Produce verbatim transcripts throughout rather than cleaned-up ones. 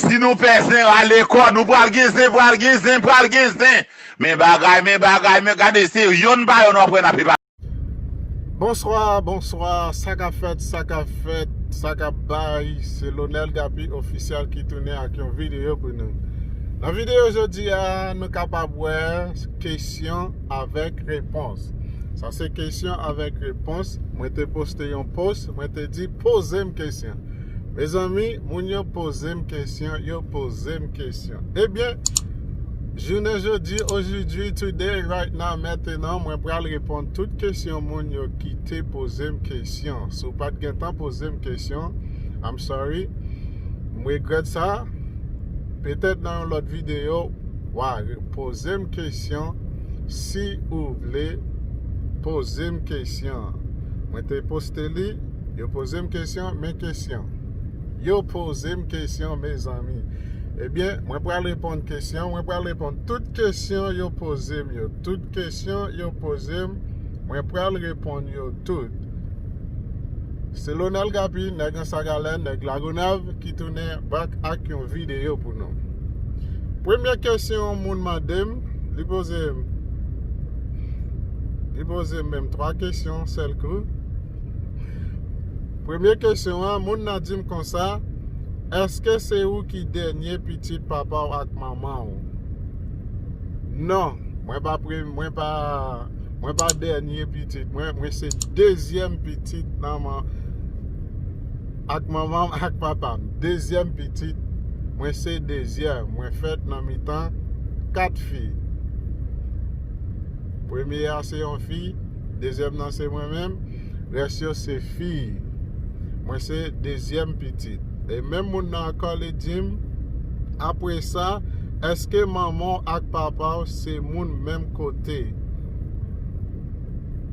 Si nou pè zen, rale kò nou, pral gen zen, pral gen zen, pral gen zen. Men bagay, men bagay, men gade, se yonn pa yonn w ap wè n ap epa. Bonswa, bonswa, sa k ap fèt, sa k ap fèt, sa k ap bay, se Lonel Gapi Official ki tounen ak yon videyo pou nou. Nan videyo jodi a, nou kapab wè kesyon avèk repons. Sa se kesyon avèk repons. Mwen te poste yon post, mwen te di, poze m kesyon. Mezanmi, moun yo poze m kesyon, yo poze m kesyon. Ebyen, jounen jodi, aujourd'hui, today, right now, maintenant, mwen pral reponn tout kesyon moun yo ki te poze m kesyon. Si w pa t gen tan poze m kesyon, I'm sorry. M regrèt sa. Petèt nan yon lòt videyo, w a poze m kesyon. Si ou vle, poze m kesyon. Mwen te poste li, yo poze m kesyon, men kesyon. Yo poze m kesyon, mezanmi. Ebyen, mwen pral reponn kesyon, mwen pral reponn tout kesyon yo poze m yo. Tout kesyon yo poze m, mwen pral reponn yo tout. Se Lonel Gapi, nèg Anse à Galets, nèg Lagonav, ki tounen back ak yon videyo pou nou. Premye kesyon yon moun mande m, li poze m, li poze m menm twa kesyon sèl kou. Premye kesyon an, moun nan di m konsa, èske se ou ki dènye pitit papa w ak manman w? Non, mwen pa pre-, mwen pa, mwen pa dènye pitit. Mwen, mwen se dezyèm pitit nan man-, ak manman m ak papa m. Dezyèm pitit, mwen se dezyèm. Mwen fèt nan mitan kat fi. Premye a se yon fi, dezyèm nan se mwen menm, rès yo se fi. Mwen se dezyèm pitit. E menm moun nan ankò li di m, apre sa, èske manman w ak papa w se moun menm kote?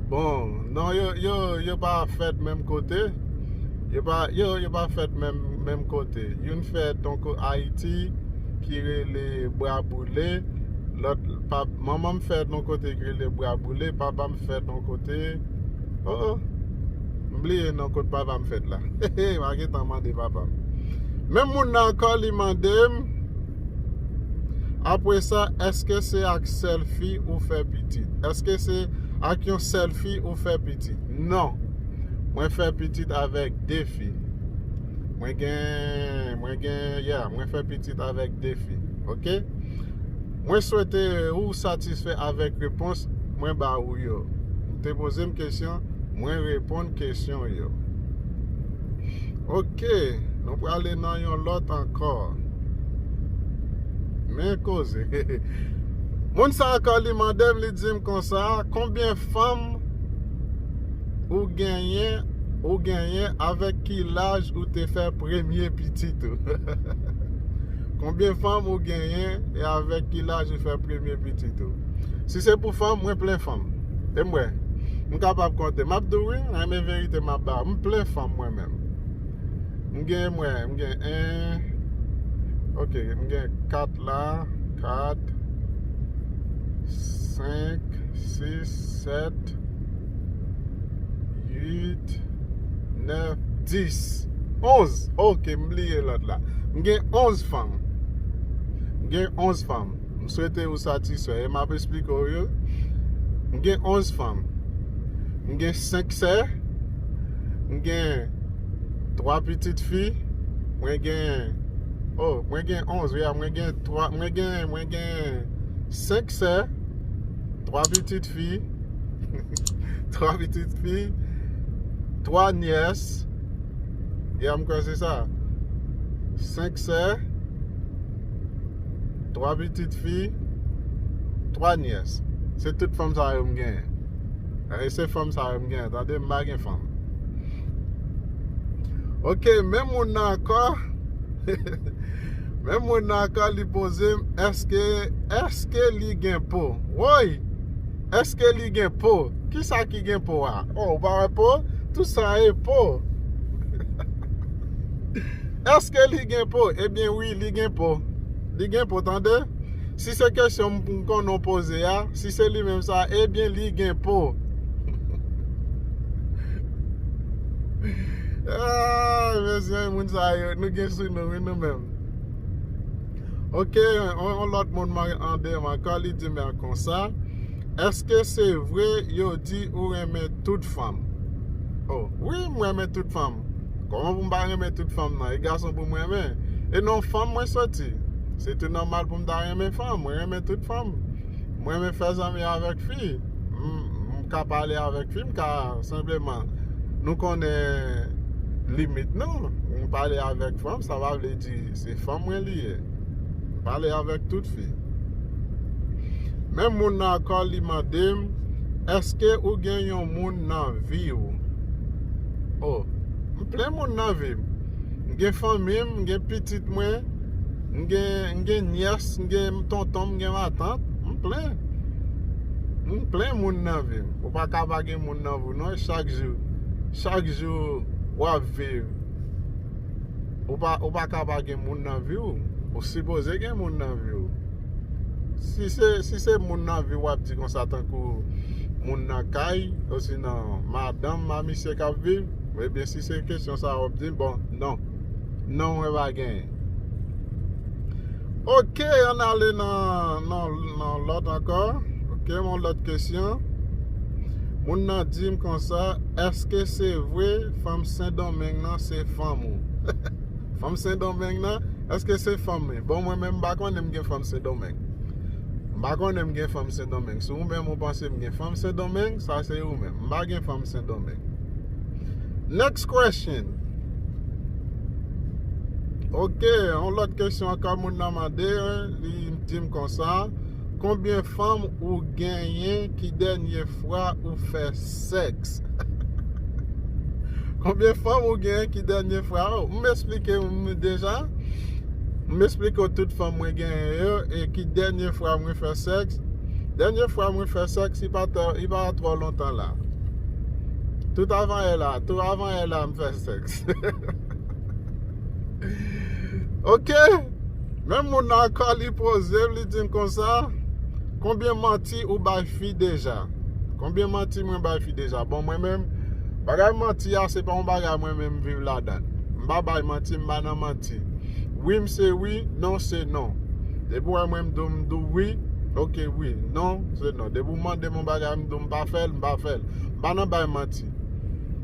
Bon, non, yo, yo, yo pa fèt menm kote. Yo pa, yo, yo pa fèt menm, menm kote. Youn fèt yon ko-, Ayiti, ki rele Bwa Boule. Lòt, pap-, manman m fèt yon kote ki rele Bwa Boule, papa m fèt yon kote. Oh, oh. M bliye non kot papa m fèt la. M pa gen tan mande papa m. Menm moun nan ankò, li mande m, apre sa, èske se ak sèl fi ou fè pitit? Èske se ak yon sèl fi ou fè pitit? Non. Mwen fè pitit avèk de fi. Mwen gen, mwen gen, yeah, mwen fè pitit avèk de fi. Oke? Mwen swete ou satisfè avèk repons mwen ba ou yo. Ou te poze m kesyon, mwen reponn kesyon yo. Oke, nou prale nan yon lòt ankò. Men koze. Moun sa ankò li mande m, li di m konsa, konbyen fanm ou genyen, ou genyen, avèk ki laj ou te fè premye pitit ou? Konbyen fanm ou genyen e avèk ki laj ou fè premye pitit ou? Si se pou fanm, mwen plen fanm. E m wè, m kapab konte. M ap di w wi, nan men verite m ap ba w. M plen fanm mwen menm. M gen, mwen, m gen en, oke, m gen kat la, kat, senk, sis, sèt, uit, nèf, dis, onz. Oke, m bliye lòt la. M gen onz fanm. M gen onz fanm. M swete ou satisfè. E m ap esplike w yo. M gen onz fanm. M gen senk sè. M gen twa pitit fi. Mwen gen, oh, mwen gen onz, wi, a, mwen gen twa, mwen gen, mwen gen senk sè, twa pitit fi, twa pitit fi, twa nyès, ya, m kwè se sa. Senk sè, twa pitit fi, twa nyès. Se tout fanm sa yo m genyen. E se fanm sa yo m genyen, tande, m pa gen fanm. Oke, menm moun nan ankò. Menm moun nan ankò, li poze m, èske, èske li gen po? Woy! Èske li gen po? Kisa ki gen po a? Oh, ou pa wè po? Tout sa e po. Èske li gen po? Ebyen, wi, li gen po. Li gen po, tande? Si se kesyon m, m konnen w poze a, si se li menm sa, ebyen, li gen po. Ah, Mesye, moun sa yo, nou gen sou nou, wi, nou menm. Ok, yon, yon lòt moun mande m ankò, li di m konsa, èske se vre yo di ou renmen tout fanm? Oh, wi, m renmen tout fanm. Kòman pou m pa renmen tout fanm nan? E gason pou m renmen. E nan fanm mwen soti. Se tou nòmal pou m ta renmen fanm. Mwen renmen tout fanm. Mwen renmen fè zanmi avèk fi. M, m ka pale avèk fi, m ka senpleman, nou konnen limit nou. M pale avèk fanm, sa pa vle di se fanm mwen li ye. M pale avèk tout fi. Menm moun nan ankò, li mande m, èske ou gen yon moun nan vi w? Oh, m plen moun nan vi m. M gen fanmi m, m gen pitit mwen, m gen, m gen nyès, m gen tonton, m gen matant, m plen. M plen moun nan vi m. Ou pa ka pa gen moun nan vi w, non, chak jou. Chak jou w ap viv. Ou pa, ou pa ka pa gen moun nan vi w. Ou sipoze gen moun nan vi w. Si se, si se moun nan vi w ap di konsa tankou moun nan kay, osinon madanm a misye k ap viv, ebyen si se kesyon sa w ap di, bon, non. Non, mwen pa genyen. Ok, ann ale nan, nan, nan lòt ankò. Ok, yon lòt kesyon. Moun nan di m konsa, èske se vre fanm Sendomeng nan se fanm ou? Fanm Sendomeng nan, èske se fanm li? Bon, mwen menm m pa konnen m gen fanm Sendomeng. M pa konnen m gen fanm Sendomeng. Si ou menm ou panse m gen fanm Sendomeng, sa se ou menm. M pa gen fanm Sendomeng. Next question. Ok, yon lòt kesyon ankò moun nan mande, li di m konsa, konbyen fanm ou genyen ki dènye fwa ou fè sèks? Konbyen fanm ou genyen ki dènye fwa? Oh, m esplike w deja. M esplike w tout fanm mwen genyen yo e ki dènye fwa mwen fè sèks. Dènye fwa mwen fè sèks, li pa twò, li pa twò lontan la. Tout avan yè la, tout avan yè la m fè sèks. Ok. Menm moun nan ankò li poze m, li di m konsa, konbyen manti ou bay fi deja? Konbyen manti mwen bay fi deja? Bon, mwen menm, bagay manti a, se pa yon bagay mwen menm m viv ladan. M pa bay manti, m pa nan manti. Wi, m se wi, non, se non. Depi w wè mwen m di w, m di w wi, ok, wi, non, se non. Depi w mande m yon bagay, m di w m pa fè l, m pa fè l. M pa nan bay manti.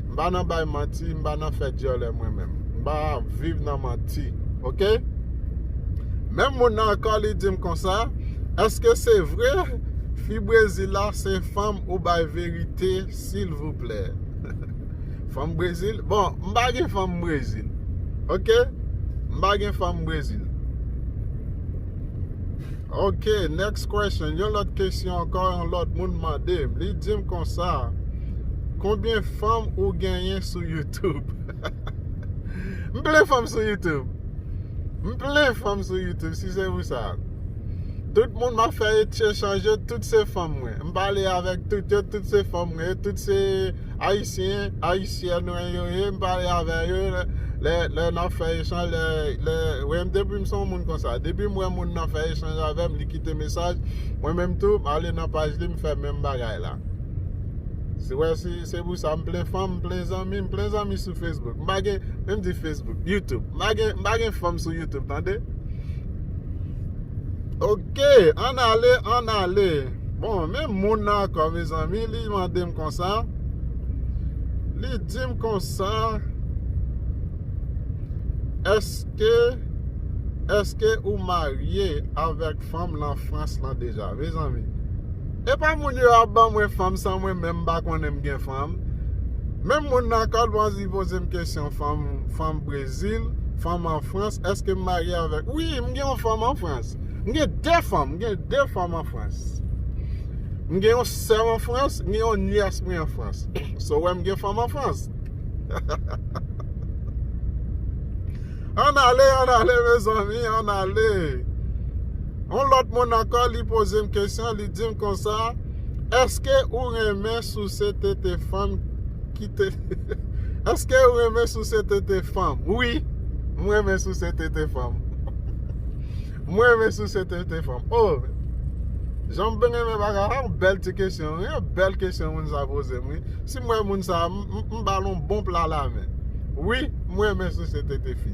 M pa nan bay manti, m pa nan fè dyòlè mwen menm. M pa viv nan manti, ok? Menm moun nan ankò, li di m konsa, èske se vre fi Brezil la se fanm ou bay verite, silvouplè? Fanm Brezil? Bon, m pa gen fanm Brezil, ok? M pa gen fanm Brezil. Ok, next question. Yon lòt kesyon ankò, yon lòt moun mande m. Li di m konsa, konbyen fanm ou genyen sou YouTube? M plen fanm sou YouTube. M plen fanm sou YouTube, si se pou sa. Tout moun m ap fè echanj yo, tout se fanm mwen. M pale avèk tout yo, tout se fanm mwen, tout se Ayisyen, Ayisyèn mwen yo ye, m pale avè yo, lè, lè, lè n ap fè echanj, lè, lè, wè m depi m se yon moun konsa. Depi m wè moun nan fè echanj avè m, li kite mesaj, mwen menm tou, m ale nan paj li, m fè menm bagay la. Se wè, se, se pou sa m plen fanm, m plen zanmi, m plen zanmi sou Facebook. M pa gen, menm di Facebook, YouTube. M pa gen, m pa gen fanm sou YouTube, tande? Ok, ann ale, ann ale. Bon, menm moun nan ankò, mezanmi, li mande m konsa. Li di m konsa, èske, èske ou marye avèk fanm lan Frans lan deja, mezanmi? E pa moun yo ap ban mwen fanm san mwen menm m pa konnen m gen fanm. Menm moun nan ankò, li poze m kesyon, fanm, fanm Brezil, fanm an Frans, èske m marye avèk? Wi, m gen yon fanm an Frans. M gen de fanm, m gen de fanm an Frans. M gen yon sè m an Frans, m gen yon nyès mwen an Frans. So, wè m gen fanm an Frans. Ann ale, ann ale, mezanmi, ann ale. Yon lòt moun ankò, li poze m kesyon, li di m konsa, èske ou renmen souse tete fanm ki te... Èske ou renmen souse tete fanm? Wi, m renmen souse tete fanm. M renmen souse tete fanm. Oh, jan m renmen bagay la, yon bèl ti kesyon, wi, yon bèl kesyon moun sa poze m, wi. Si m wè moun sa, m, m, m ba l yon bon pla lamen. Wi, m renmen souse tete fi.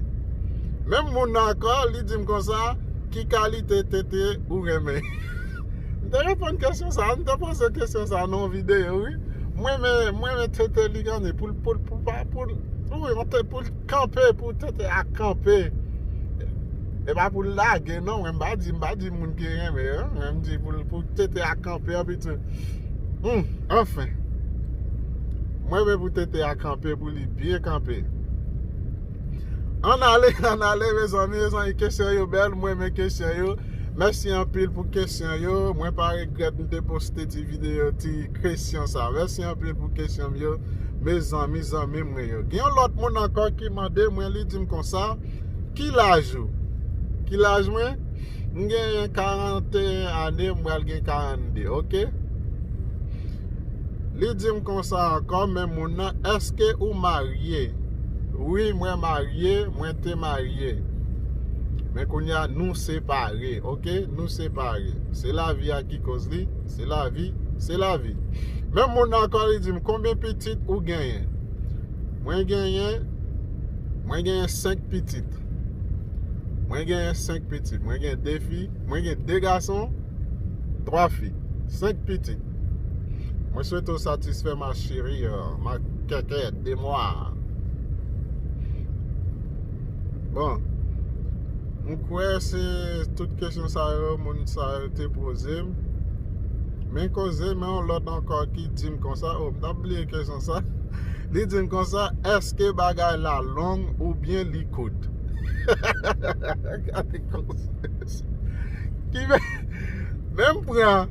Menm moun nan ankò, li di m konsa, ki kalite tete ou renmen? M te reponn kesyon sa, m te poze kesyon sa nan yon videyo, wi. M renmen, m renmen tete li gade pou l, pou l, pou l pa, pou l, pou l, pou l kanpe, pou tete a kanpe. E pa pou l lage, non, mwen m pa di, m pa di moun ki renmen, hein, mwen m di pou l, pou tete a kanpe, anpi tou. Hmm, anfen. Mwen renmen pou tete a kanpe, pou li byen kanpe. Ann ale, ann ale, mezanmi, mezanmi, kesyon yo bèl, mwen renmen kesyon yo. Mèsi anpil pou kesyon yo. Mwen pa regrèt m te poste ti videyo, ti kesyon sa. Mèsi anpil pou kesyon yo, mezanmi, zanmi mwen yo. Gen yon lòt moun ankò ki mande mwen, li di m konsa, ki laj ou? Ki laj mwen? M genyen karanteyen ane, m pral gen karannde, oke? Li di m konsa ankò, men moun nan, èske ou marye? Wi, mwen marye, mwen te marye. Men kounye a, nou separe, oke? Nou separe. Se lavi a ki koz li, se lavi, se lavi. Men moun nan ankò, li di m, konbyen pitit ou genyen? Mwen genyen, mwen genyen senk pitit. Mwen genyen senk pitit. Mwen gen de fi, mwen gen de gason, twa fi. Senk pitit. Mwen swete w satisfè ma chérie, euh, ma kèkèt de mwa. Bon, m kwè se tout kesyon sa yo, moun sa yo te poze m. Men koze, men yon lòt ankò ki di m konsa, oh, m t ap bliye kesyon sa. Li di m konsa, èske bagay la long oubyen li kout? Gade konsa. Ki men, men m pran,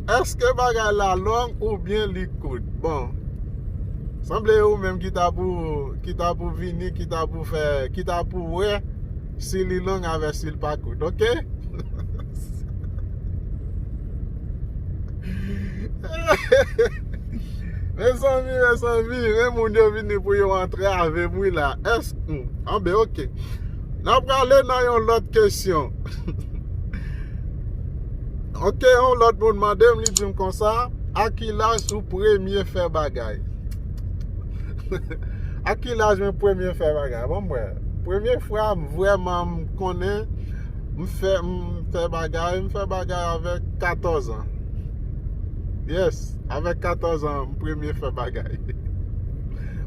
èske bagay la long oubyen li kout? Bon, sanble ou menm ki ta pou, ki ta pou vini, ki ta pou fè, ki ta pou wè si li long avè si l pa kout, oke? Mezanmi, mezanmi, men moun yo vini pou yo antrave m wi la. Èske, hmm, anben, oke. N ap prale nan yon lòt kesyon. Oke, yon lòt moun mande m, li di m konsa, a ki laj ou premye fè bagay? A ki laj mwen premye fè bagay? Bon, mwen, premye fwa m vrèman m konnen m fè, m fè bagay, m fè bagay avèk katòz an. Yes, avèk katòz an, m premye fè bagay.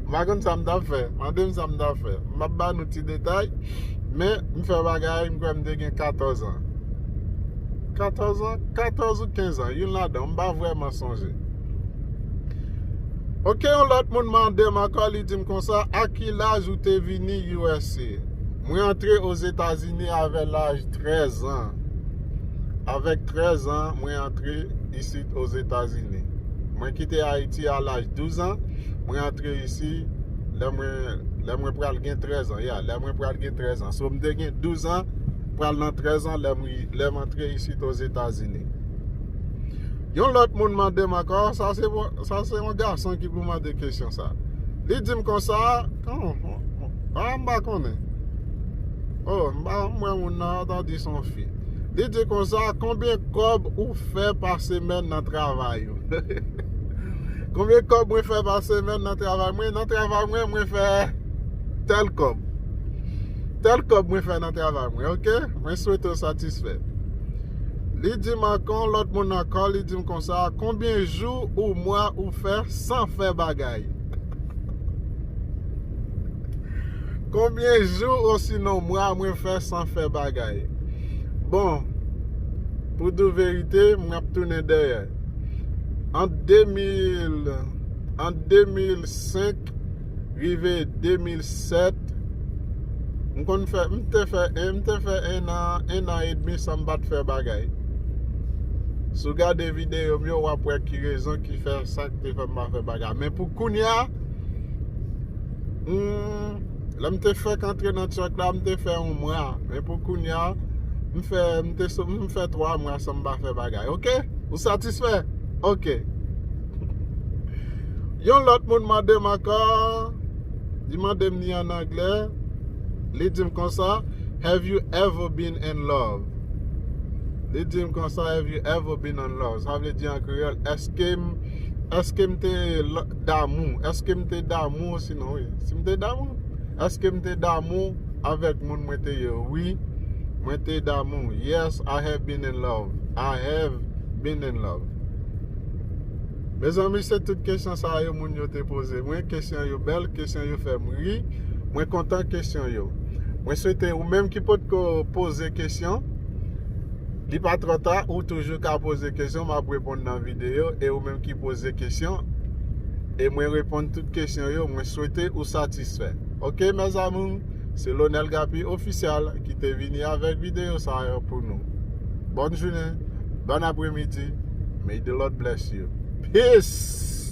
M pa konn sa m t ap fè. Mande m sa m t ap fè. M ap ba nou ti detay, men m fè bagay, m kwè m te gen katòz an. Katòz an? Katòz ou kenz an, youn ladan, m pa vrèman sonje. Oke, yon lòt moun mande m ankò, li di m konsa, a ki laj ou te vini U S A? Mwen antre Ozetazini avè laj trèz an. Avèk trèz an, mwen antre isit Ozetazini. Mwen kite Ayiti a laj douz an, mwen antre isi lè mwen, lè mwen pral gen trèz an, ya, lè mwen pral gen trèz an. So, m te gen douz an, pral nan trèz an, lè m, lè m antre isit Ozetazini. Yon lòt moun mande m ankò, sa se, sa se yon gason ki pou mande kesyon sa. Li di m konsa, oh, ah, m pa konnen. Oh, m pa, m wè moun nan, ta di se yon fi. Li di konsa, konbyen kòb ou fè pa semèn nan travay ou? Konbyen kòb mwen fè pa semèn nan travay mwen? Nan travay mwen, mwen fè tèl kòb. Tèl kòb mwen fè nan travay mwen, oke? Mwen swete w satisfè. Li di m ankò, lòt moun ankò, li di m konsa, konbyen jou ou mwa ou fè san fè bagay? Konbyen jou osinon mwa mwen fè san fè bagay? Bon, pou di w verite, m ap tounen dèyè. Ant de mil, ant de mil senk rive de mil sèt, m konn fè, m te fè, m te fè en an, en an edmi san m pa t fè bagay. Si w gade videyo m yo, w ap wè ki rezon ki fè sa k te fè m pa fè bagay. Men pou kounye a, hmm, lè m te fèk antre nan truck la, m te fè yon mwa. Men pou kounye a, m fè, m te so-, m fè twa mwa san m pa fè bagay. Oke? Ou satisfè? Oke. Yon lòt moun mande m ankò, li mande m li an anglè, li di m konsa, have you ever been in love? Li di m konsa, have you ever been in love? Sa vle di an kreyòl, èske m Èske m te l- damou? Èske m te damou osinon wi? Si m te damou, èske m te damou avèk moun mwen te ye? Wi, mwen te damou. Yes, I have been in love. I have been in love. Mezanmi, se tout kesyon sa yo moun yo te poze mwen. Kesyon yo bèl, kesyon yo fè m ri. Mwen kontan kesyon yo. Mwen swete ou menm ki potko poze kesyon, li pa twò ta, ou toujou ka poze kesyon, m ap reponn nan videyo, e ou menm ki poze kesyon, e mwen reponn tout kesyon yo, mwen swete ou satisfè. Ok, mes amours, se Lonel Gapi Official ki te vini avèk videyo sa yo pou nou. Bonne journée, bon après-midi, may the Lord bless you. Peace!